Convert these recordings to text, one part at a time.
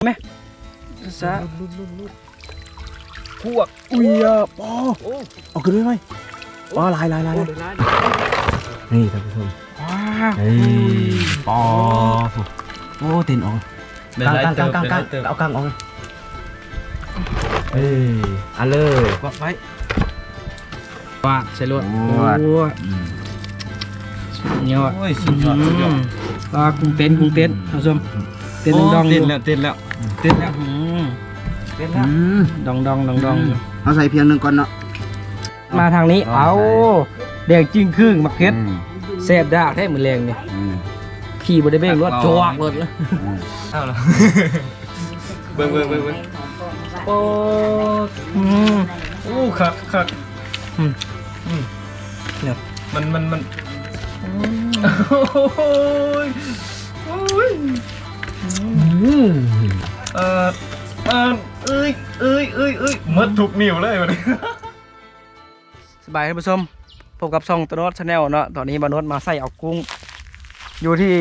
ແມ່ ຊ້າໆ ລຸດໆໆ ພວກ ອຸ້ຍ ອາ ປໍ ໂອ້ ເອົາຂຶ້ນໄວໆ ໂອ້ ປາຫຼາຍໆໆ ໂອ້ ຫຼາຍໆ ນີ້ທ່ານຜູ້ຊົມ ວ້າວ ເອີຍ ປາ ໂອ້ ເຕັ້ນອອກ ໄດ້ຫຼາຍເຕີບ ກາງໆໆໆ ໄດ້ຫຼາຍເຕີບ ເອົາກາງອອກ ເອີຍ ເອົາເລີຍ ກວາດໄວ້ ກວາດໃສ່ໂລດ ກວາດ ໂອ້ຍ ອືມ ສຸດຍອດ ໂອ້ຍ ສຸດຍອດ ອືມ ສຸດຍອດ ປາ ກຸ້ງເຕັ້ນ ກຸ້ງເຕັ້ນ ອືມ ທ່ານຜູ້ຊົມ ເຕັ້ນ ໂອ້ ດອງໆ ເຕັ້ນແລ້ວ ເຕັ້ນແລ້ວ ເຕັ້ນແລ້ວ ອືມ ເຕັ້ນແລ້ວ ອືມ ດອງໆ ດອງໆ ອືມ ເຮົາໃສ່ພຽງໜຶ່ງກ່ອນເນາະ ມາທາງນີ້ ເອົາ ເອົາ ແດງຈຶ່ງຄຶ່ງ ໝາກເຜັດ ອືມ ແຊບດາກແທ້ມື້ແລງນີ້ ອືມ ຂີ່ບໍ່ໄດ້ເບຣກ ຄັກ ລົດ ເອົາ ຈອກລົດ ອືມ ເອົາລະ ເບິ່ງ ເບິ່ງ ເບິ່ງ ເບິ່ງ ໂອ້ ອືມ ໂອ້ ຄັກ ຄັກ ອືມ ອືມ ເນາະ ມັນ ມັນ ມັນ ອືມ ໂອ້ຍ ໂອ້ຍ ອືມ ເອີ ເອີ ເອີຍ ເອີຍ ເອີຍ ເອີຍ ໝົດທຸກນິ້ວເລີຍບັດນີ້. ສະບາຍດີທ່ານຜູ້ຊົມ ພົບກັບຊ່ອງຕະໂນດ Channel ເນາະ ຕອນນີ້ບ່າວໂນດມາໃສ່ເອົາກຸ້ງ ຢູ່ທີ່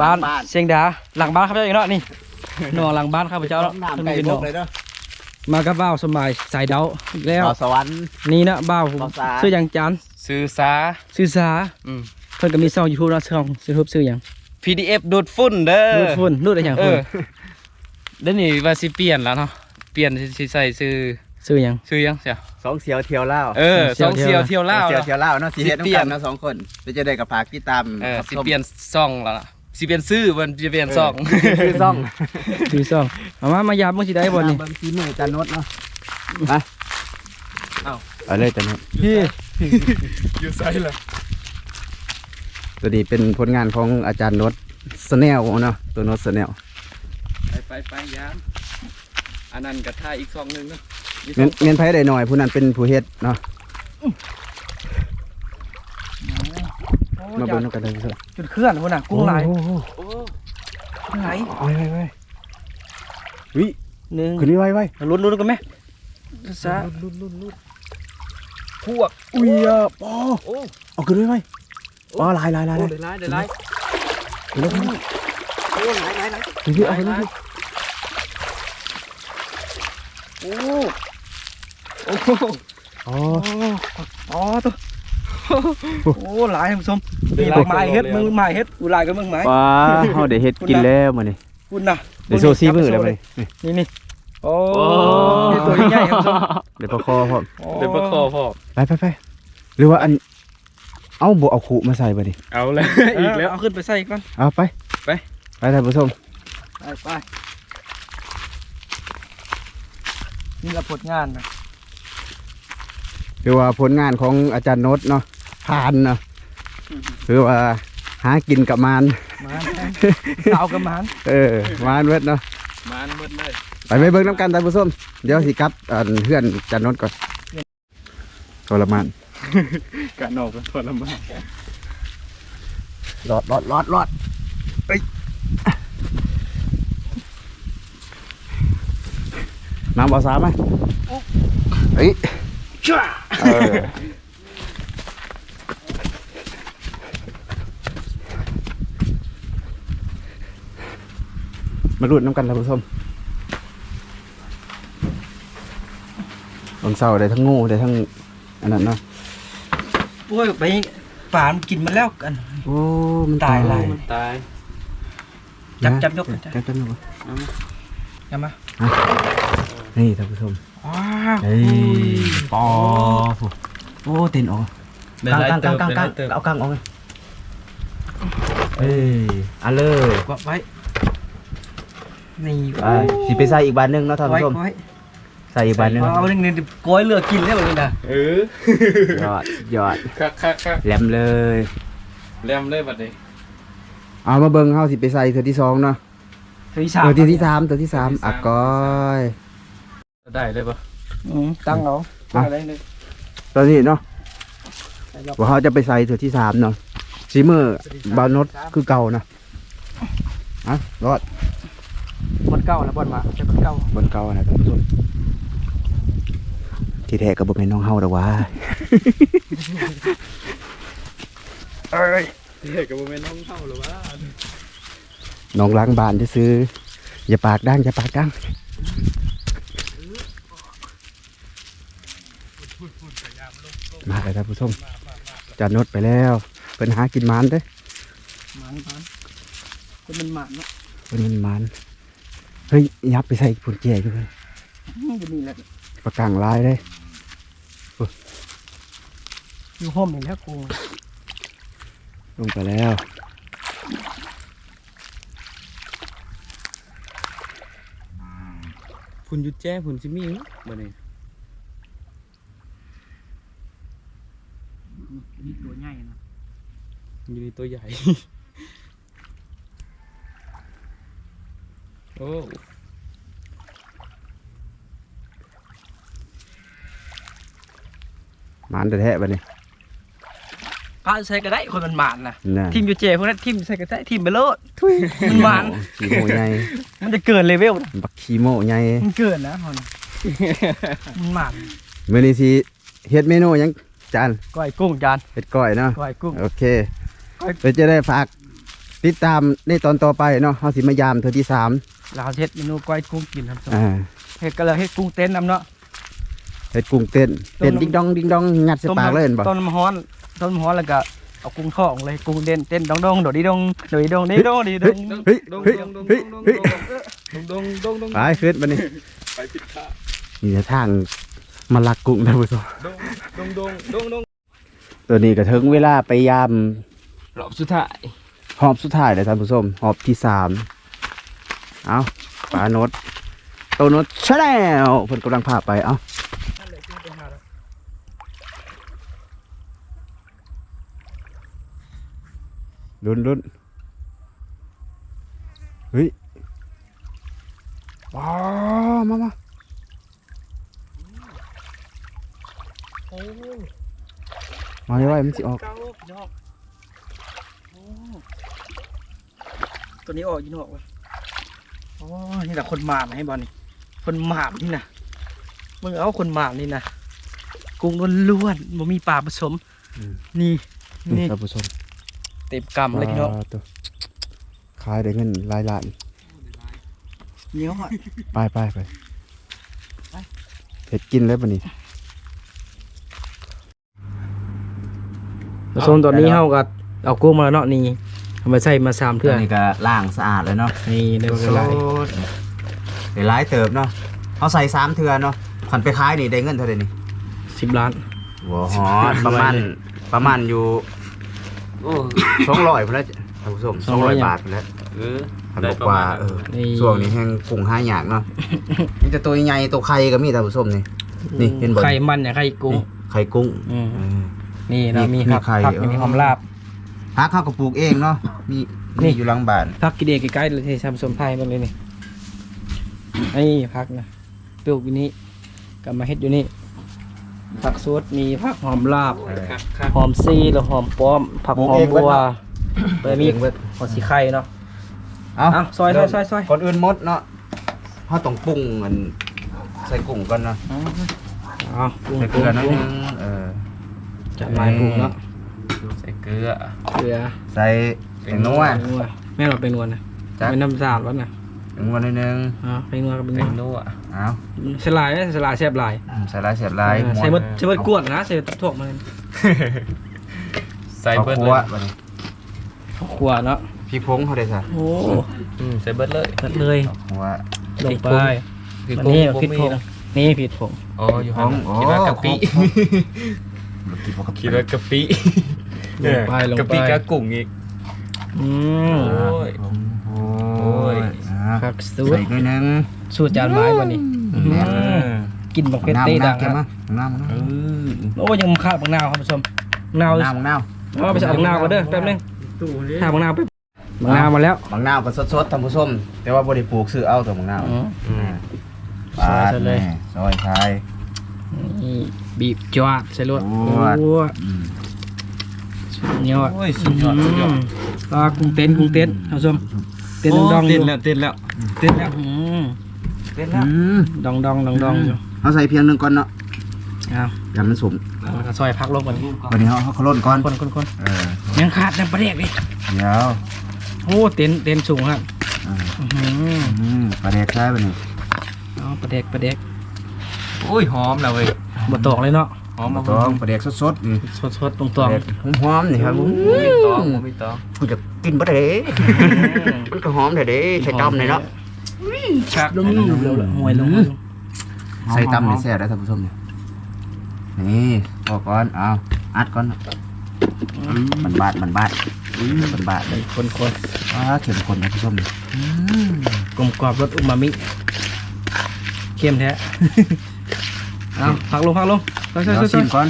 ບ້ານ ຫຼັງບ້ານ ຊຽງດາ ຫຼັງບ້ານຂ້າພະເຈົ້າເອງເນາະ ນີ້ ໜອງຫຼັງບ້ານຂ້າພະເຈົ້າເນາະ ນ້ຳໃກ້ບົກເລີຍເນາະ ມາກັບບ່າວສົມໝາຍສາຍເດົາອີກແລ້ວ ບ່າວສະຫວັນ ນີ້ເນາະ ບ່າວ ບ່າວສາ ຊື່ຫຍັງຈານ? ຊື່ສາ ຊື່ສາ ອືມ ເພິ່ນກໍມີຊ່ອງ YouTube ເນາະ ຊ່ອງ YouTube ຊື່ຫຍັງ? ພີດີເອັຟ ດູດຝຸ່ນເດີ ດູດຝຸ່ນ ດູດອີຫຍັງ? ເອີ ດຽວນີ້ວ່າຊິປ່ຽນແລ້ວເນາະ ປ່ຽນ ຊິ ຊິໃສ່ຊື່ ຊື່ຫຍັງ? ຊື່ຫຍັງຊະ? ສອງສ່ຽວທ່ຽວລາວ ເອີ ສອງສ່ຽວ ສອງສ່ຽວທ່ຽວລາວ ສອງສ່ຽວທ່ຽວລາວເນາະ ຊິເຮັດນຳກັນເນາະ ສອງຄົນ ເປັນຈັ່ງໃດກໍຝາກຕິດຕາມ ເອີ ຮັບຊົມ ຊິປ່ຽນຊ່ອງແລ້ວລະ ຊິປ່ຽນຊື່ ບໍ່ ຊິປ່ຽນ ເອີ ຊ່ອງ ຊິປ່ຽນຊື່ຊ່ອງ ຊື່ຊ່ອງ ເອົາມາ ມາຢາມເບິ່ງຊິໄດ້ບໍ່ນີ້ ມາເບິ່ງຝີມືອາຈານໂນດເນາະ ມາ ເອົາ ເອົາເລີຍອາຈານໂນດ ຢູ່ໃສລະ? ຕົວນີ້ເປັນຜົນງານຂອງອາຈານໂນດ Channel ເນາະ ໂຕໂນດ Channel ໄປ ໄປ ໄປ ຢາມ ອັນນັ້ນກໍຖ່າຍອີກຊ່ອງໜຶ່ງເນາະ ແມ່ນ ແມ່ນໃຜໄດ້ໜ້ອຍ ຜູ້ນັ້ນເປັນຜູ້ເຮັດເນາະ ໂອ້ ມາເບິ່ງນຳກັນເດີ ຈົນເຄື່ອນພຸ້ນນະ ກຸ້ງຫຼາຍ ໂອ້ ກຸ້ງຫຼາຍ ໄວໆໆ ຫຶ ໜຶ່ງ ຂຶ້ນໄວໆ ລຸ້ນໆກັນແມ ຊ້າໆ ລຸ້ນໆ ລຸ້ນໆ ພວກ ອຸ້ຍ ອາ ປໍ ໂອ້ ເອົາຂຶ້ນໄວໆ ໂອ້ ປາຫຼາຍໆໆ ໂອ້ ຫຼາຍໆ ຫຼາຍໆ ເຫັນແລ້ວ ໂອ້ ຫຼາຍໆໆ ເຫັນແລ້ວ ເອົາຂຶ້ນ ຫຼາຍໆ ໂອ້ ໂອ້ ອໍ ໂອ້ ໂອ້ ຫຼາຍທ່ານຜູ້ຊົມ ມີໝາກເຫັດ ເບິ່ງໝາກເຫັດ ອູ້ ຫຼາຍກວ່າໝາກໄມ້ ປາ ເຮົາໄດ້ເຫັດກິນແລ້ວມື້ນີ້ ພຸ້ນນະ ໄດ້ໂຊສີມືແລ້ວມື້ນີ້ ນີ້ໆ ໂອ້ ໂອ້ ມີຕົວໃຫຍ່ໆ ທ່ານຜູ້ຊົມ ໄດ້ປາຄໍພ້ອມ ໂອ້ ໄດ້ປາຄໍພ້ອມ ໄປໆໆ ຫຼືວ່າອັນ ເອົາ ບໍ່ເອົາຄຸມາໃສ່ບາດນີ້ ເອົາແລ້ວ ເອີ ອີກແລ້ວ ເອົາຂຶ້ນໄປໃສ່ກ່ອນ ເອົາໄປ ໄປ ໄປທ່ານຜູ້ຊົມ ໄປ ໄປ ນີ້ລະຜົນງານນະ ຖືວ່າຜົນງານຂອງອາຈານໂນດເນາະ ຜ່ານເນາະ ຖືວ່າຫາກິນກະໝານ ໝານ ເອົາກະໝານ ເອີ ໝານເບິດເນາະ ໝານເບິດເລີຍ ໄປ ໄປເບິ່ງນຳກັນທ່ານຜູ້ຊົມ ດຽວຊິກັບ ອັນ ເຮືອນອາຈານໂນດກ່ອນ. ທໍລະມານ ການອອກກໍທໍລະມານ ລອດ ລອດ ລອດ ລອດ ເອີຍ ນ້ຳເອົາສາມາ ເອີຍ ເອີ ມາລຸ້ນນຳກັນທ່ານຜູ້ຊົມ ບາງເຊົ້າໄດ້ທັງງູ ໄດ້ທັງອັນນັ້ນເນາະ ໂອ້ຍ ໄປປາມັນກິນໝົດແລ້ວ ອັນ ໂອ້ ມັນຕາຍ ຕາຍຫຼາຍ ມັນຕາຍ ຈັບ ຈັບຍົກ ຈັບ ຈັບຍົກ ເອົາມາ ເອົາມາ ນີ້ທ່ານຜູ້ຊົມ ວ້າວ ເອີຍ ໂອ້ ໂອ້ ເຕັ້ນອອກ ໄດ້ຫຼາຍເຕີບ ກາງໆໆ ໄດ້ຫຼາຍເຕີບ ເອົາກາງອອກ ເອີຍ ເອົາເລີຍ ກວາດໄວ້ ນີ້ ໄປ ຊິໄປໃສ່ອີກບາດໜຶ່ງເນາະທ່ານຜູ້ຊົມ ໄວ້ ໃສ່ອີກບາດໜຶ່ງ ເອົາໜຶ່ງນີ້ ກ້ອຍເລືອກກິນແລ້ວນີ້ນະ ເອີ ຍອດ ຍອດ ຄັກໆໆ ແຫຼມເລີຍ ແຫຼມເລີຍບັດນີ້ ເອົາມາເບິ່ງ ເຮົາຊິໄປໃສ່ເທື່ອທີສອງເນາະ ເທື່ອທີສາມ ເທື່ອທີສາມ ເທື່ອທີສາມ ອາ ກ້ອຍ ໄດ້ເລີຍບໍ່? ອືມ ຕັ້ງເອົາ ອ່ະ ໄດ້ເລີຍ ຕອນນີ້ເນາະ ວ່າເຮົາຈະໄປໃສ່ເທື່ອທີສາມເນາະ ສີມືບ່າວໂນດຄືເກົ່ານະ ອ່ະ ລອດ ບ່ອນເກົ່ານະ ບ່ອນມາ ແຕ່ບ່ອນເກົ່າ ບ່ອນເກົ່ານະທ່ານຜູ້ຊົມ ທີ່ແທ້ກໍບໍ່ແມ່ນຂອງເຮົາດອກຫວາ ເອີຍ ເອີ ກໍບໍ່ແມ່ນຂອງເຮົາແລ້ວຫວາ ໜອງຫຼັງບ້ານຊື່ ຢ່າປາກດັງ ຢ່າປາກດັງ. ມາແລ້ວທ່ານຜູ້ຊົມ ຈານນົດໄປແລ້ວ ເພິ່ນຫາກິນໝານເດ້ ໝານ ໝານ ເພິ່ນມັນໝານເນາະ ເພິ່ນມັນໝານ. ເຮີ້ຍ ຫຍັບໄປໃສ່ພຸ້ນແຈຢູ່ເລີຍ ອືມ ຢູ່ນີ້ແຫຼະ ປາກັງຫຼາຍເດ້ ໂອ້ ຢູ່ຮົ່ມນີ້ແຫຼະ ໂກງ ລົງໄປແລ້ວ. ພຸ້ນຢູ່ແຈພຸ້ນຊິມີບໍ່ນີ້ ມີຕົວໃຫຍ່ນະ ຢູ່ໃນຕົວໃຫຍ່ ໂອ້ ໝານແທ້ໆ ບັດນີ້ ປະໃສ່ກໍໄດ້ ຄົນມັນໝານນະ ນະ ຖິ້ມຢູ່ແຈພຸ້ນນະ ຖິ້ມໃສ່ກໍໄດ້ ຖິ້ມໄປໂລດ ທຸຍ ມັນໝານ ຂີ້ໂມ້ໃຫຍ່ ມັນຈະເກີນເລເວວນະ ບັກຂີ້ໂມ້ໃຫຍ່ ມັນເກີນນະ ມັນໝານ. ມື້ນີ້ຊິເຮັດເມນູຫຍັງຈານ? ກ້ອຍກຸ້ງຈານ ເຮັດກ້ອຍເນາະ ກ້ອຍກຸ້ງ ໂອເຄ ກໍຈະໄດ້ຝາກຕິດຕາມໃນຕອນຕໍ່ໄປເນາະ ເຮົາຊິມາຢາມເທື່ອທີສາມ ລາວເຮັດເມນູກ້ອຍກຸ້ງກິນ ທ່ານຜູ້ຊົມ ອ່າ ເຮັດກໍເລີຍ ເຮັດກຸ້ງເຕັ້ນນຳເນາະ ເຮັດກຸ້ງເຕັ້ນ ເຕັ້ນດິງດອງດິງດອງ ງັດໃສ່ປາກເລີຍແມ່ນບໍ່? ຕົ້ມນ້ຳຮ້ອນ ຕົ້ມນ້ຳຮ້ອນແລ້ວກໍເອົາກຸ້ງທອດລົງເລີຍ ກຸ້ງເຕັ້ນ ເຕັ້ນດອງດອງ ໂດດດີດອງ ໂດດດີດອງ ໂດດດີດອງ ໂດດດີດອງ ເຮີ້ຍ ເຮີ້ຍ ເຮີ້ຍ ເຮີ້ຍ ດອງດອງ ດອງດອງ ໄປຂຶ້ນບັດນີ້ ໄປຜິດທາງ ນີ້ທາງມາລັກກຸ້ງນະຜູ້ຊົມ ດອງດອງ ດອງດອງ ຕອນນີ້ກໍເຖິງເວລາໄປຢາມຮອບສຸດທ້າຍ ຮອບສຸດທ້າຍແລ້ວທ່ານຜູ້ຊົມ ຮອບທີສາມ ເອົ້າ ປາໂນດ ໂຕໂນດ Channel ເພິ່ນກຳລັງພາໄປ ເອົ້າ ລຸ້ນ ລຸ້ນ ເຮີ້ຍ ວ້າວ ມາ ມາ ໂອ້ ມາໄວໆ ມັນຊິອອກ ເກົ້າພີ່ນ້ອງ ໂອ້ ຕົວນີ້ອອກຢູ່ນອກເວີຍ ໂອ້ ນີ້ລະຄົນໝານ ເຫັນບໍ່ນີ້ ຄົນໝານນີ້ນະ ເບິ່ງເອົາ ຄົນໝານນີ້ນະ ກຸ້ງລ້ວນໆ ບໍ່ມີປາປະສົມ ອືມ ນີ້ ນີ້ ນີ້ ທ່ານຜູ້ຊົມ ເຕັມກຳເລີຍພີ່ນ້ອງ ປາໂຕ ຂາຍໄດ້ເງິນຫຼາຍລ້ານ ເໜີຍ ໄປ ໄປ ໄປ ໄປ ເຮັດກິນແລ້ວບັດນີ້ ທ່ານຜູ້ຊົມ ຕອນນີ້ເຮົາກໍເອົາກຸ້ງມາແລ້ວເນາະ ນີ້ ເອົາມາໃສ່ມາສາມເທື່ອ ອັນນີ້ກໍລ້າງສະອາດແລ້ວເນາະ ນີ້ໄດ້ບັກຫຼາຍ ໄດ້ຫຼາຍເຕີບເນາະ ເຮົາໃສ່ສາມເທື່ອເນາະ ຄັນໄປຂາຍນີ້ໄດ້ເງິນເທົ່າໃດນີ້? ສິບລ້ານ ບໍ່ຮອດ ປະມານ ປະມານຢູ່ ໂອ້ ສອງຮ້ອຍພຸ້ນແຫຼະທ່ານຜູ້ຊົມ ສອງຮ້ອຍ ສອງຮ້ອຍບາດພຸ້ນແຫຼະ ເອີ ທ່ານບອກວ່າ ເອີ ນີ້ ຊ່ວງນີ້ແຮງກຸ້ງຫາຍາກເນາະ ມີແຕ່ໂຕໃຫຍ່ ໂຕໄຂ່ກໍມີທ່ານຜູ້ຊົມນີ້ ນີ້ເຫັນບໍ່ ໄຂ່ມັນ ໄຂ່ກຸ້ງ ນີ້ໄຂ່ກຸ້ງ ອືມ ເອີ ນີ້ເນາະ ມີ ມີ ມີຜັກ ມີໄຂ່ ມີຫອມລາບ ເອີ ຜັກເຮົາກໍປູກເອງເນາະ ມີ ມີຢູ່ຫຼັງບ້ານ ຜັກກິນເອງໃກ້ໆ ເລີຍ ທ່ານຜູ້ຊົມ ຖ່າຍເບິ່ງເລີຍນີ້ ນີ້ຜັກນະ ປູກຢູ່ນີ້ ກໍມາເຮັດຢູ່ນີ້ ຜັກສົດ ມີຜັກຫອມລາບ ເອີ ຫອມຊີ ແລ້ວຫອມປ້ອມ ຜັກຫອມບົວ ເອີ ມີຫົວສີໄຄເນາະ ເອົາ ເອົາ ຊອຍ ຊອຍ ຊອຍ ຊອຍ ກ່ອນອື່ນໝົດເນາະ ເຮົາຕ້ອງປຸງອັນ ໃສ່ກຸ້ງກ່ອນເນາະ ເອົາ ປຸງ ໃສ່ເກືອໜ້ອຍໜຶ່ງ ເອີ ຈັດລາຍປຸງເນາະ ໃສ່ເກືອ ເກືອ ໃສ່ ແປ້ງນົວ ແປ້ງນົວ ແມ່ນບໍ່ແປ້ງນົວນະ? ຈັກ ແມ່ນນ້ຳຕານບໍ່ນະ? ແປ້ງນົວໜ້ອຍໜຶ່ງ ອ່າ ແປ້ງນົວກັບແປ້ງນົວ ແປ້ງນົວ ເອົາ ໃສ່ຫຼາຍ ໃສ່ຫຼາຍແຊບຫຼາຍ ອືມ ໃສ່ຫຼາຍແຊບຫຼາຍ ອ່າ ມ່ວນ ໃສ່ເບິດ ໃສ່ເບິດກວດນະ ໃສ່ທົ່ວມາ ໃສ່ເບິດເລີຍ ເຂົ້າຂົ້ວບັດນີ້ ເຂົ້າຂົ້ວເນາະ ພິກຜົງເຮົາໄດ້ຊະ ໂອ້ ອືມ ໃສ່ເບິດເລີຍ ເບິດເລີຍ ເຂົ້າຂົ້ວ ລົງໄປ ພິກຜົງ ພິກຜົງບໍ່ມີເນາະ ນີ້ພິກຜົງ ອໍ ຢູ່ຫັ້ນ ອໍ ຄິດວ່າກະປິ ຄິດວ່າກະປິ ລົງໄປ ລົງໄປ ກະປິກະກຸ້ງອີກ ອືມ ໂອ້ຍ ໂອ້ຍ ອ່າ ຄັກສຸດ ໃສ່ໜ້ອຍໜຶ່ງ ສູດຈານໝາຍບໍ່ນີ້ ແມ່ນ ອືມ ກິນບັກເຜັດເຕະດັງ ນ້ຳ ນ້ຳ ນ້ຳ ເອີ ໂອ້ຍ ຍັງຂາດບັກນາວ ທ່ານຜູ້ຊົມ ນາວ ນ້ຳ ນ້ຳ ເອົາໄປໃສ່ບັກນາວກ່ອນເດີ ແປັບໜຶ່ງ ຖ້າບັກນາວໄປ ບັກນາວມາແລ້ວ ບັກນາວກໍສົດໆ ທ່ານຜູ້ຊົມ ແຕ່ວ່າບໍ່ໄດ້ປູກ ຊື້ເອົາຕົວບັກນາວ ອືມ ອ່າ ປາດ ໃສ່ເລີຍ ນີ້ ຊອຍຂາຍ ນີ້ ບີບຈວດໃສ່ໂລດ ຈວດ ໂອ້ຍ ອືມ ສຸດຍອດ ໂອ້ຍ ສຸດຍອດ ອືມ ສຸດຍອດ ປາ ກຸ້ງເຕັ້ນ ກຸ້ງເຕັ້ນ ອືມ ທ່ານຜູ້ຊົມ ເຕັ້ນ ໂອ້ ດອງໆ ເຕັ້ນແລ້ວ ເຕັ້ນແລ້ວ ເຕັ້ນແລ້ວ ອືມ ເຕັ້ນແລ້ວ ອືມ ດອງໆ ດອງໆ ອືມ ຢູ່ ເຮົາໃສ່ພຽງໜຶ່ງກ່ອນເນາະ ເອົາ ຢ່າມັນສົມ ເອົາ ແລ້ວກໍຊອຍຜັກລົງກ່ອນ ບັດນີ້ເຮົາ ເຮົາກໍລົນກ່ອນ ຄົນໆໆ ເອີ ຍັງຂາດນ້ຳປາແດກເດ້ ດຽວ ໂອ້ ເຕັ້ນ ເຕັ້ນສູງຫັ້ນ ອ່າ ອືມ ປາແດກໃສ່ບາດນີ້ ເອົາປາແດກ ປາແດກ ໂອ້ຍ ຫອມແລ້ວເວີຍ ບໍ່ຕອງເລີຍເນາະ ຫອມ ບໍ່ຕອງ ປາແດກສົດໆນີ້ ສົດໆ ຕອງໆ ປາແດກຫອມໆນີ້ຄັບ ບໍ່ມີຕອງ ບໍ່ມີຕອງ ກູຢາກກິນເບິດເດ້ ມັນກໍຫອມແທ້ເດ້ ໃສ່ຕຳນີ້ເນາະ ຄັກ ລົງຢູ່ແລ້ວ ຫ້ວຍລົງ ໃສ່ຕຳນີ້ແຊບເດ້ທ່ານຜູ້ຊົມ ນີ້ ພໍກ່ອນ ເອົາ ອັດກ່ອນ ມັນບາດ ມັນບາດ ມັນບາດເລີຍ ຄົນໆ ອ່າ ເຂັ້ມຂຸ້ນທ່ານຜູ້ຊົມ ອືມ ກົມກອບ ລົດອູມາມິ ເຂັ້ມແທ້ ເອົາ ຜັກລົງ ຜັກລົງ ຊ່ອຍໆ ຊິມກ່ອນ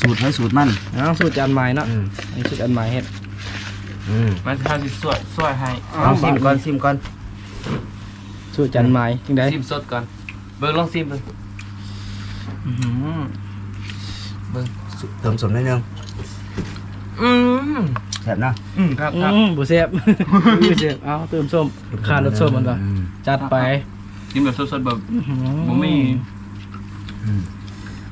ສູດໃຜສູດມັນ ເອົາ ສູດຈານໝາຍເນາະ ອືມ ອັນນີ້ສູດຈານໝາຍເຮັດ ອືມ ມາ ເຮົາຊິຊ່ວຍ ຊ່ວຍໃຫ້ ເອົາ ຊິມກ່ອນ ຊິມກ່ອນ ສູດຈານໝາຍຈັ່ງໃດ ຊິມສົດກ່ອນ ເບິ່ງ ລອງຊິມເບິ່ງ ອື ເບິ່ງ ເຕີມສົ້ມໜ້ອຍໜຶ່ງ ອືມ ແຊບເນາະ ອືມ ຄັກໆ ອືມ ບໍ່ແຊບ ບໍ່ແຊບ ເອົາ ເຕີມສົ້ມ ຂາດລົດສົ້ມມັນກໍ ອືມ ຈັດໄປ ກິນແບບສົດໆ ແບບ ອື ບໍ່ມີ ອືມ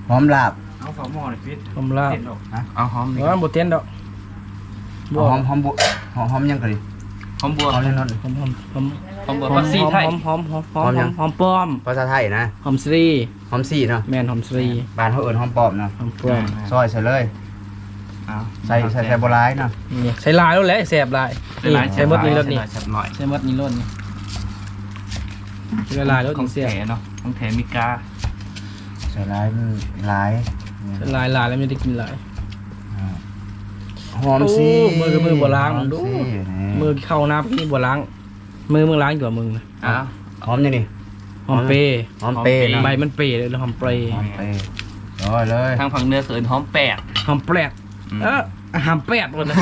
ຫອມລາບ ເອົາຝາໝໍ້ນີ້ປິດ ຫອມລາບ ຮະ ເອົາຫອມນີ້ ບໍ່ເຕັນດອກ ບໍ່ ຫອມ ຫອມບົວ ຫອມ ຫອມຫຍັງກໍດີ ຫອມບົວ ຫອມຫຍັງນັ້ນ ຫອມ ຫອມ ຫອມ ຫອມບົວ ຫອມຜັກຊີໄທ ຫອມ ຫອມ ຫອມ ຫອມ ຫອມ ຫອມປ້ອມ ພາສາໄທນະ ຫອມຊີ ຫອມຊີເນາະ ແມ່ນ ຫອມຊີ ບ້ານເຮົາເອີ້ນຫອມປ້ອມເນາະ ຫອມປ້ອມ ຊອຍໃສ່ເລີຍ ເອົາ ໃສ່ ໃສ່ ໃສ່ບໍ່ຫຼາຍເນາະ ນີ້ ໃສ່ຫຼາຍໂລດແຫຼະ ແຊບຫຼາຍ ໃສ່ຫຼາຍ ນີ້ ໃສ່ໝົດນີ້ໂລດນີ້ ແຊບໜ້ອຍ ໃສ່ໝົດນີ້ໂລດນີ້ ໃສ່ຫຼາຍໂລດ ຂອງແທ້ເນາະ ຂອງແທ້ເມກາ ໃສ່ຫຼາຍມັນຫຼາຍ ໃສ່ຫຼາຍໆ ແລ້ວມັນໄດ້ກິນຫຼາຍ ອ່າ ຫອມຊີ ໂອ້ ມື ມືບໍ່ລ້າງ ຫອມຊີ ດູ ນີ້ ມືເຂົ້ານ້ຳນີ້ບໍ່ລ້າງ ມື ມືລ້າງຢູ່ວ່າມຶງນະ ອ່າ ຫອມຫຍັງນີ້ ຫອມເປ ຫອມເປເນາະ ໃບມັນເປເດ້ ຫອມເປ ຫອມເປ ໂອ້ຍເລີຍ ທາງພາກເໜືອເອີ້ນຫອມແປດ ຫອມແປດ ອືມ ເອີ ຫາມແປດພຸ້ນນະ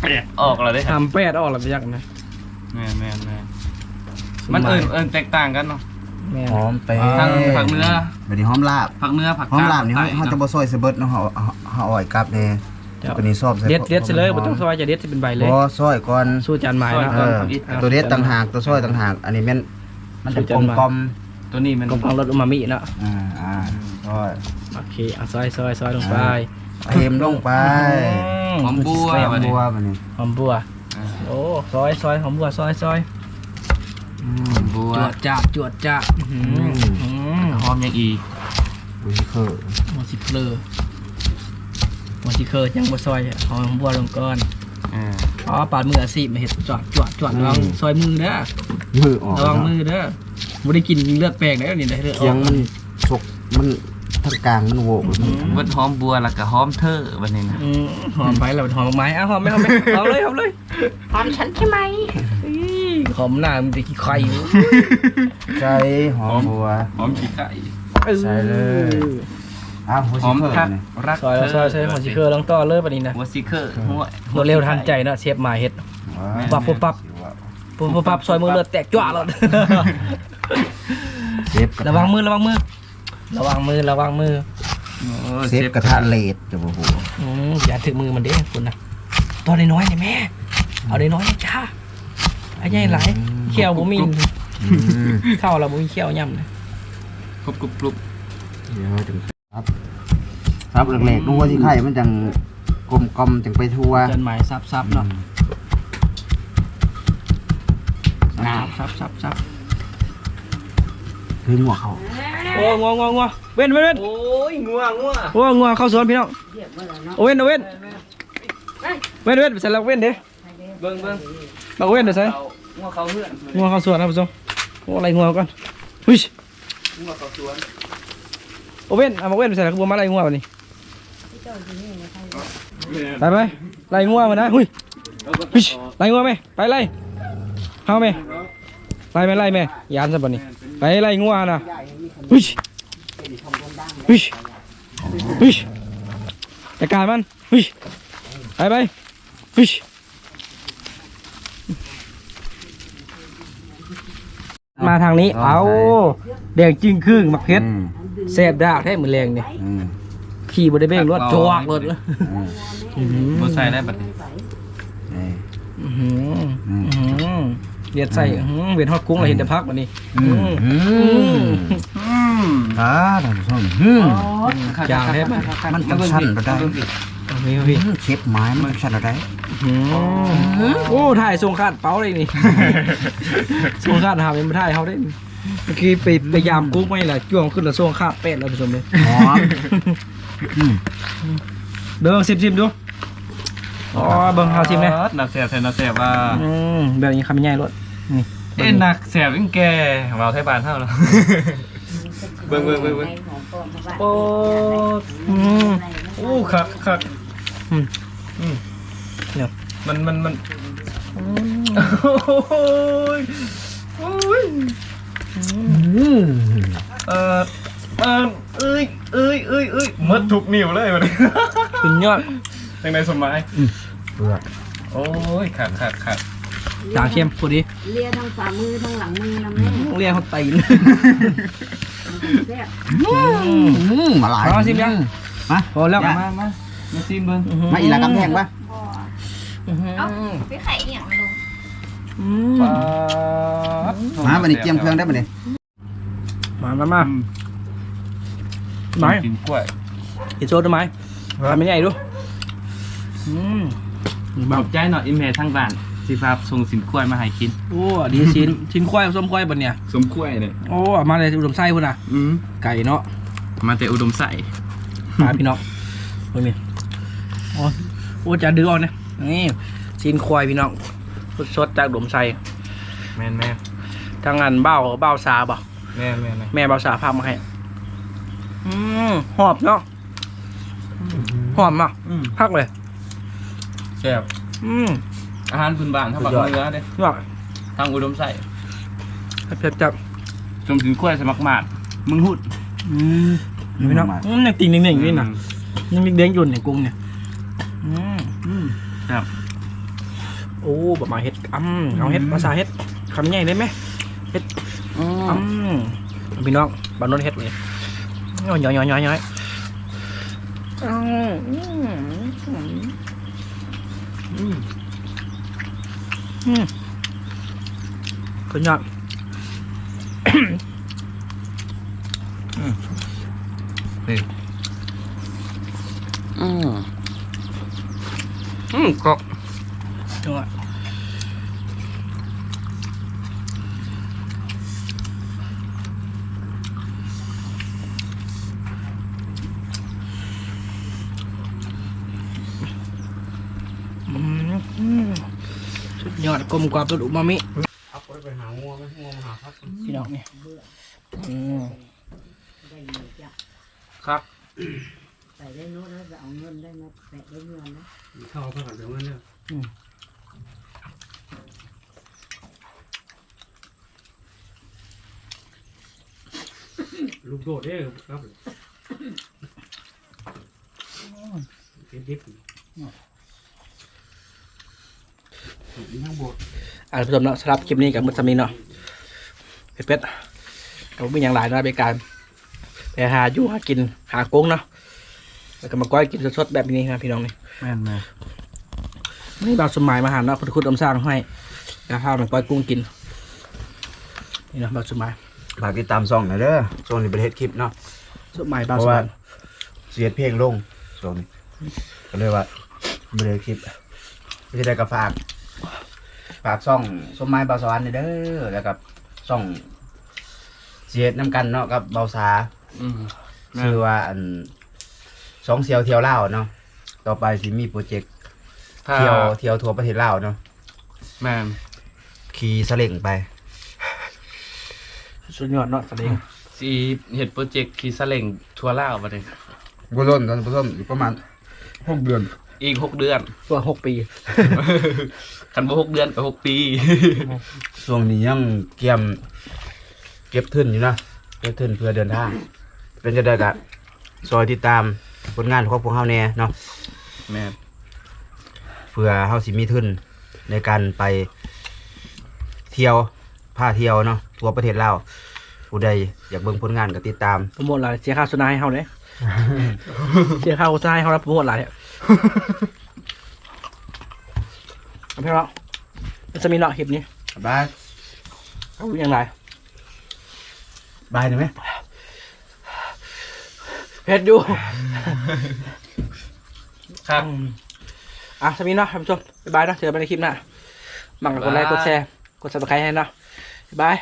ແປດອອກແລ້ວເດ້ ຫາມແປດອອກແລ້ວໄປຈັກນະ ແມ່ນໆໆ ມັນເອີ້ນ ເອີ້ນແຕກຕ່າງກັນເນາະ ແມ່ນ ຫອມເປ ທາງພາກເໜືອ ບາດນີ້ຫອມລາບ ພາກເໜືອ ພາກກາງ ຫອມລາບນີ້ ເຮົາ ເຮົາຈະບໍ່ຊອຍໃສ່ເບິດເນາະ ເຮົາ ເຮົາ ເຮົາເອົາໄວ້ກັບແດ່ ເຈົ້າ ຕົວນີ້ຊອຍໃສ່ ເດັດ ເດັດໃສ່ເລີຍ ບໍ່ຕ້ອງຊອຍ ຈະເດັດໃສ່ເປັນໃບເລີຍ ບໍ່ ຊອຍກ່ອນ ສູດຈານໝາຍເນາະ ເອີ ເອີ ເອົາ ຕົວເດັດຕ່າງຫາກ ຕົວຊອຍຕ່າງຫາກ ອັນນີ້ແມ່ນ ມັນຈະກົມກ່ອມ ຕົວນີ້ມັນ ກົມກ່ອມລົດອູມາມິເນາະ ອ່າ ອ່າ ອືມ ຊອຍ ໂອເຄ ເອົາຊອຍ ຊອຍ ຊອຍລົງໄປ ອ່າ ເທມລົງໄປ ອືມ ຫອມບົວ ຫອມບົວບາດນີ້ ຫອມບົວ ອ່າ ໂອ້ ຊອຍ ຊອຍ ຫອມບົວ ຊອຍ ຊອຍ ອືມ ບົວ ຈວດຈາດ ຈວດຈາດ ອືມ ອືມ ຫອມຫຍັງອີກ ຫົວຊິເຄີ ຫົວຊິເຄີ ຫົວຊິເຄີ ຍັງບໍ່ຊອຍ ຫອມບົວລົງກ່ອນ ອ່າ ອໍ ປານມືອາຊີບມາເຮັດ ຈວດ ຈວດ ຈວດ ອືມ ລະວັງຊອຍມືເດີ ມືອອກ ລະວັງມືເດີ ບໍ່ໄດ້ກິນເລືອດແປງເດ້ ນີ້ໄດ້ເລືອດອອກ ຄຽງມັນສົກ ມັນທາງກາງມັນໂຫວກ ອືມ ເບິດຫອມບົວແລ້ວກໍຫອມເທີບັດນີ້ນະ ອືມ ຫອມໄປແລ້ວຫອມດອກໄມ້ ເອົາ ຫອມໄປ ຫອມໄປ ຫອມເລີຍ ຫອມເລີຍ ຫອມສັນໃຊ່ໄໝ ອີ ຫອມໜ້າມີແຕ່ຂີ້ໄຂ່ ໃສ່ຫອມບົວ ຫອມຂີ້ໄຂ່ ເອີ ໃສ່ເລີຍ ເອົາ ຫົວຊິເຄີ ຫອມຜັກ ນີ້ ຮັກ ຊອຍ ເທີ ຊອຍ ຊອຍ ຫົວຊິເຄີ ລອງຕໍ່ເລີຍບັດນີ້ນະ ຫົວຊິເຄີ ຫົວ ຫົວເລັວທັນໃຈເນາະ ເຊຟໝາຍເຮັດ ວ້າ ປັບ ປຸບປັບ ປຸບປັບ ຊອຍມືເລືອດແຕກຈ້ວະໂລດ ເຊຟ ລະວັງມື ລະວັງມື ລະວັງມື ລະວັງມື ໂອ້ ເຊຟ ເຊຟກະທະເລດ ເຈົ້າບໍ່ຮູ້ ອືມ ຢ່າຖືກມືມັນເດ້ ພຸ້ນນະ ຕອນນ້ອຍໆນີ້ແມ່ ເອົານ້ອຍໆ ຈ້າ ອັນໃຫຍ່ຫຼາຍ ອືມ ຂ້ຽວບໍ່ມີ ອືມ ເຂົ້າລະບໍ່ມີຂ້ຽວຫຍ້ຳນະ ຄົບກຸບໆ ດຽວຈຶ່ງ ສັບ ສັບແຫຼກໆ ອືມ ລູກຫົວຊິໄຂ່ມັນຈັ່ງກົມກ່ອມ ຈັ່ງໄປທົ່ວ ຈານໝາຍສັບໆ ເນາະ ອືມ ສັບໆໆ ຄືງົວເຂົ້າ ໂອ້ ງົວ ງົວ ງົວ ເວັ້ນ ເວັ້ນ ເວັ້ນ ໂອ້ຍ ງົວ ງົວ ໂອ້ ງົວເຂົ້າສວນພີ່ນ້ອງ ໂອເວັນ ໂອເວັນ ເວັ້ນ ເວັນ ໄປໃສ່ລະ ເວັນເດ້ ເບິ່ງ ເບິ່ງ ບັກເວັນໄປໃສ ງົວເຂົ້າເຮືອນ ງົວເຂົ້າສວນ ທ່ານຜູ້ຊົມ ໂອ້ ໄລ່ງົວກ່ອນ ຫຶຍ ງົວເຂົ້າສວນ ໂອເວັນ ເອົາບັກເວັນໄປໃສ່ລະ ຄືບໍ່ມາໄລ່ງົວບັດນີ້ ໄປ ໄປ ໄລ່ງົວມານະ ຫຶຍ ຫຶຍ ໄລ່ງົວແມ່ ໄປໄລ່ ເຮົາແມ່ ໄລ່ແມ່ ໄລ່ແມ່ ຢ້ານຊະບັດນີ້ ໄປໄລ່ງົວນະ ຫຶຍ ຫຶຍ ຫຶຍ ຈັດການມັນ ຫຶຍ ໄປ ໄປ ຫຶຍ ມາທາງນີ້ ເອົາ ແດງຈຶ່ງຄຶ່ງ ໝາກເຜັດ ອືມ ແຊບດາກແທ້ມື້ແລງນີ້ ອືມ ຂີ້ບໍ່ໄດ້ເບັງໂລດ ຈອກໂລດ ອືມ ອືມ ບໍ່ໃສ່ໄດ້ບັດນີ້ ນີ້ ອືມ ອືມ ເດັດໃສ່ ອືມ ອືມ ເວັນຮອດກຸ້ງລະ ອືມ ເຫັນແຕ່ຜັກບັດນີ້ ອືມ ອືມ ອືມ ອ່າ ທ່ານຜູ້ຊົມ ອືມ ອໍ ຈາງແທ້ບັດນີ້ ມັນຈັ່ງຊັ້ນລະໄດ໋ ເອົາ ເອົາ ເອົາ ເຊຟໝາຍ ມັນຈັ່ງຊັ້ນລະໄດ໋ ອືມ ໂອ້ ຖ່າຍສົ່ງຂາດເປົາເດ້ນີ້ ສົ່ງຂາດຫາແມ່ນບໍ່ຖ່າຍເຮົາເດ້. ເມື່ອກີ້ໄປ ໄປຢາມກຸກມານີ້ລະ ຈ້ວງຂຶ້ນລະສົ່ງຂາດແປດລະ ທ່ານຜູ້ຊົມເດ້. ຫອມ ອືມ ເບິ່ງ ຊິມໆ ດູ. ອໍ ເບິ່ງ ເຮົາຊິມແດ່. ໜ້າແຊບແທ້ ໜ້າແຊບວ່າ. ອືມ ແບບນີ້ຄຳໃຫຍ່ໂລດ ນີ້. ເອີ ໜ້າແຊບອີ່ແກ່ ເວົ້າໄທບ້ານເຮົາເນາະ. ເບິ່ງ ເບິ່ງ ເບິ່ງ ເບິ່ງ. ໂອ້ ອືມ ໂອ້ ຄັກ ຄັກ. ອືມ ອືມ ເນາະ ມັນ ມັນ ມັນ ອືມ ໂອ້ຍ ໂອ້ຍ ອືມ ເອີ ເອີ ເອີຍ ເອີຍ ເອີຍ ເອີຍ ໝົດທຸກນິ້ວເລີຍບັດນີ້. ສຸດຍອດ. ຈັ່ງໃດສົມໝາຍ? ອືມ ເກືອບ. ໂອ້ຍ ຄັກ ຄັກ ຄັກ. ຈາງເຄັມພໍດີ ເລຍທັງຝ່າມືທັງຫຼັງມືນຳແນ່ ອືມ ເລຍຮອດຕີນ. ແຊບ. ອືມ ອືມ ມາຫຼາຍ ເອົາຊິມຍັງ? ມາ ພໍແລ້ວ ມາ ມາ ມາຊິມເບິ່ງ. ອືມ ມາອີ່ຫຼາກຳແພງປະ? ບໍ່. ອືມ ເອົ້າ ໄປໄຂອີ່ຫຍັງລະລຸງ? ອືມ ມາບັດນີ້ ກຽມເຄື່ອງໄດ້ບັດນີ້. ມາ ມາ ມາ ອືມ ໄໝ ກິນກ້ວຍ ກິນໂຊດໄໝ? ຄຳໃຫຍ່ໆ ດູ. ອືມ ຂອບໃຈເນາະ ອີ່ແມ່ທາງບ້ານທີ່ພາສົ່ງຊີ້ນກ້ວຍມາໃຫ້ກິນ. ໂອ້ ດີຊີ້ນ ຊີ້ນຄວາຍ ສົ້ມຄວາຍບັດນີ້ ສົ້ມຄວາຍເດ້. ໂອ້ ເອົາມາແຕ່ອຸດົມໄຊພຸ້ນນະ. ອືມ ໄກເນາະ ມາແຕ່ອຸດົມໄຊ. ພາພີ່ນ້ອງເບິ່ງນີ້. ໂອ້ ໂອ້ ຈານດຶງອອກນະ ນີ້ ຊີ້ນຄວາຍພີ່ນ້ອງ ສົດໆ ຈາກອຸດົມໄຊ. ແມ່ນໆ ທາງອັນບ່າວ ບ່າວສາບໍ່? ແມ່ນໆໆ ແມ່ບ່າວສາພາມາໃຫ້. ອືມ ຫອມເນາະ ຫອມເນາະ. ອືມ ຄັກເລີຍ ແຊບ. ອືມ ອາຫານພື້ນບ້ານທາງພາກເໜືອເດ້ ທາງອຸດົມໄຊ. ແຊບໆ ຈ້ຳຊີ້ນຄວາຍໃສ່ໝາກໝາດ ມຶງຫຸດ. ອືມ ພີ່ນ້ອງ ອືມ ຍັງຕິ່ງເໜັງໆ ຢູ່ນີ້ນະ ອືມ ຍັງເດ້ງໆ ຢູ່ໃນກຸ້ງນີ້. ອືມ ອືມ ແຊບ. ໂອ້ ບາດມາເຮັດ ອຳ ເອົາເຮັດ ອືມ ພາສາເຮັດ ຄຳໃຫຍ່ໄດ້ໄໝ? ເຮັດ ອືມ ອຳ ພີ່ນ້ອງ ບາດໂນ້ນເຮັດນີ້ ຍ້ອຍໆໆໆ ອືມ ອືມ ອືມ ອືມ ສຸດຍອດ. ອືມ ນີ້ ອືມ ອືມ ກອບ ອືມ ສຸດຍອດ ກົມກວ່າ ເປັນອູມາມິ. ເອົາໄປຫາງົວໄໝ? ງົວມາຫາຜັກ ພີ່ນ້ອງນີ້. ອືມ ຄັກ ໄປໄດ້ໂນດ ໄປເອົາເງິນໄດ້ມາແປະໄດ້ເງິນນະ ເຂົ້າພາກັນເອົາເງິນເດີ. ອືມ ລູກໂດດເດ້ ຄັບ ເດັດໆ. ອ່າ ທ່ານຜູ້ຊົມເນາະ ສຳລັບຄລິບນີ້ກໍໝົດສ່ຳນີ້ເນາະ ເປັດໆ ກໍບໍ່ມີຫຍັງຫຼາຍເນາະ ເປັນການໄປຫາຢູ່ຫາກິນ ຫາກົງເນາະ ແລ້ວກໍມາກ້ອຍກິນສົດໆ ແບບນີ້ນະພີ່ນ້ອງນີ້. ແມ່ນໆ ມື້ນີ້ບ່າວສົມໝາຍມາຫາເນາະ ເພິ່ນຂຸດອຳສ້າງໃຫ້ ແລ້ວພາມາກ້ອຍກຸ້ງກິນ ນີ້ເນາະ ບ່າວສົມໝາຍ. ຝາກຕິດຕາມຊ່ອງໜ່ອຍເດີ ຊ່ວງນີ້ບໍ່ໄດ້ເຮັດຄລິບເນາະ ສົມໝາຍບ່າວ ເພາະວ່າ ສະຫວັນ ຊິເຮັດເພງລົງຊ່ວງນີ້ ກໍເລີຍວ່າບໍ່ໄດ້ເຮັດຄລິບ. ຊິໄດ້ກໍຝາກ ຝາກຊ່ອງສົມໝາຍບ່າວສະຫວັນແດ່ເດີ ແລ້ວກໍຊ່ອງຊິເຮັດນຳກັນເນາະກັບບ່າວສາ. ອືມ ຊື່ວ່າອັນ ສອງສ່ຽວທ່ຽວລາວເນາະ ຕໍ່ໄປຊິມີໂປຣເຈັກ ຖ້າ ທ່ຽວ ທ່ຽວທົ່ວປະເທດລາວເນາະ. ແມ່ນ ຂີ່ສະເລັງໄປ ສຸດຍອດເນາະ ສະເລັງ. ຊິເຮັດໂປຣເຈັກຂີ່ສະເລັງທົ່ວລາວບັດນີ້. ບໍ່ດົນ ບໍ່ດົນ ອີກປະມານຫົກເດືອນ ອີກຫົກເດືອນ ກວ່າຫົກປີ ຄັນບໍ່ຫົກເດືອນກໍຫົກປີ. ຊ່ວງນີ້ຍັງກຽມເກັບທຶນຢູ່ນະ ເກັບທຶນເພື່ອເດີນທາງ. ເປັນຈັ່ງໃດກໍຊ່ອຍຕິດຕາມຜົນງານຂອງພວກເຮົາແດ່ເນາະ. ແມ່ນ ເພື່ອເຮົາຊິມີທຶນໃນການໄປທ່ຽວ ພາທ່ຽວເນາະ ທົ່ວປະເທດລາວ. ຜູ້ໃດຢາກເບິ່ງຜົນງານກໍຕິດຕາມ. ໂປຣໂມດຫຼາຍ ເສຍຄ່າໂຄສະນາໃຫ້ເຮົາເດ້ ເສຍຄ່າໂຄສະນາໃຫ້ເຮົາ ແລ້ວໂປຣໂມດຫຼາຍ. ເອົາໄປເນາະ ເປັນສ່ຳນີ້ເນາະ ຄລິບນີ້ ບາຍ. ເອົາຫຍັງຫຼາຍ ບາຍໄດ້ໄໝ? ເຜັດຢູ່ ຄັບ ອືມ ອ່ະ ສ່ຳນີ້ເນາະທ່ານຜູ້ຊົມ ບາຍບາຍເນາະ ເຈີກັນໃນຄລິບໜ້າ ມັກກໍກົດໄລ ກົດແຊ ກົດ Subscribe ໃຫ້ເນາະ ບາຍບາຍ.